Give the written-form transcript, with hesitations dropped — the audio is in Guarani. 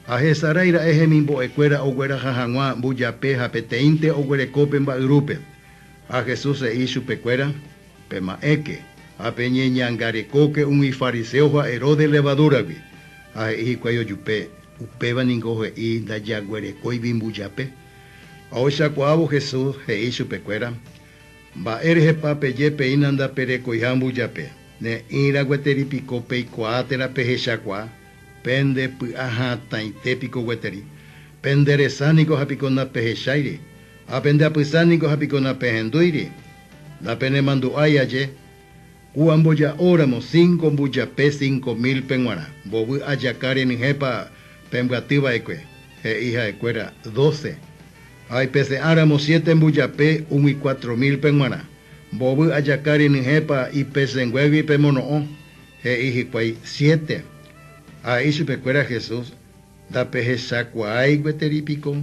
Ha hesarái ra'e hemimbo'ekuéra ogueraha hag̃ua mbujape ha peteĩnte oguereko pe mba'yrúpe. Ha Jesús he'i chupekuéra, Pema'ẽke, ha peñeñangarekóke umi fariséo ha Herodes levadúragui. Ha he'i hikuái ojupe, Upéva ningo he'i ndajaguerekóigui mbujape. Ha ohechakuaávo Jesús, he'i chupekuéra, Mba'érehepa peje peína ndaperekoiha mbujape? Ne'ĩra gueteri piko peikuaa térã pehechakuaa? Pende py'a hatãite piko gueteri? Pende resa niko ha piko ndapehecháiri? Ha pende apysa niko ha piko napehendúiri? Ndapenemandu'ái aje, ku amboja'óramo cinco mbujape 5000-pe g̃uarã, mbovy ajaka renyhẽpa pembyaty va'ekue? He'i ha'ekuéra, Doce. Ha ipese'áramo siete mbujape umi 4000-pe g̃uarã, mbovy ajaka renyhẽpa ipesenguégui pemono'õ? He'i hikuái, Siete. Ha he'i chupekuéra Jesús, Ndapehechakuaái gueteri piko?